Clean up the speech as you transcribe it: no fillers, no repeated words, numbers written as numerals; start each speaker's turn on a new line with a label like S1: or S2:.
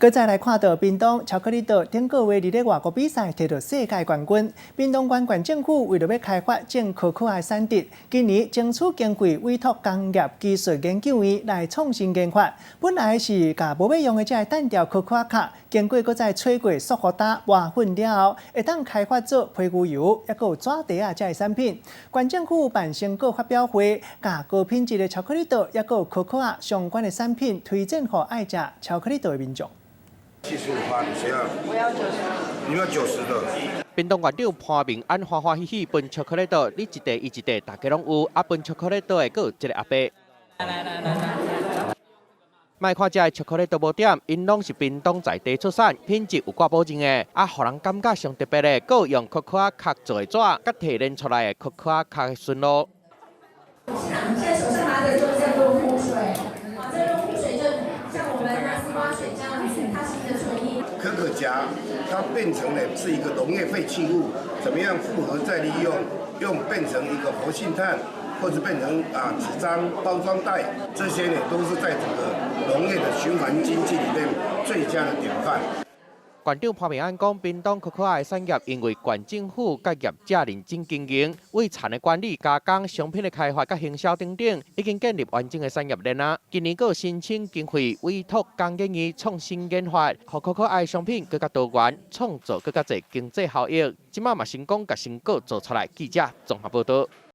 S1: 閣再來看到屏東巧克力豆頂個月佇咧外國比賽摕著世界冠軍。屏東縣縣政府為著欲開發種可可仔的產值，今年爭取經費委託工業技術研究院來創新研發。本來是共無欲用的這个單調可可仔殼，經過閣再吹過塑膠袋磨粉了後，會當開發做皮牛油，抑閣有紙袋仔這个產品。縣政府辦成果發表會，共高品質的巧克力豆，抑閣有可可仔相關的產品推薦予愛食巧克力豆的民眾。
S2: 75趴，你誰要？
S3: 我要九十。
S2: 你要九十的。
S4: 屏東縣長潘孟安歡歡喜喜分巧克力豆，你一塊伊一塊，大家攏有。啊，分巧克力豆的閣有這个阿伯。
S3: 來來來來來。
S4: 莫看這个巧克力豆無點，𪜶攏是屏東在地出產，品質有掛保證的。啊，予人感覺上特別的，閣有用可可仔殼做的紙，佮提煉出來的可可仔殼的純露。
S5: 現在手上拿的就是叫做露水，啊，這個露水就像我們那絲瓜水這樣子，它是一個純液。
S2: 可可莢它變成了是一個農業廢棄物，怎麼樣複合再利用，用變成一個活性炭，或者變成紙張包裝袋，這些呢都是在整個農業的循環經濟裡面最佳的典範。
S4: 縣長潘孟安講，屏東可可仔的產業因為縣政府佮業者認真經營，為田的管理、加工、商品的開發佮行銷等等，已經建立完整的產業鏈啊。今年閣申請經費，委託工研院創新研發，予可可仔的商品閣較多元，創造閣較濟經濟效益。這馬嘛成功共成果做出來。記者綜合報導。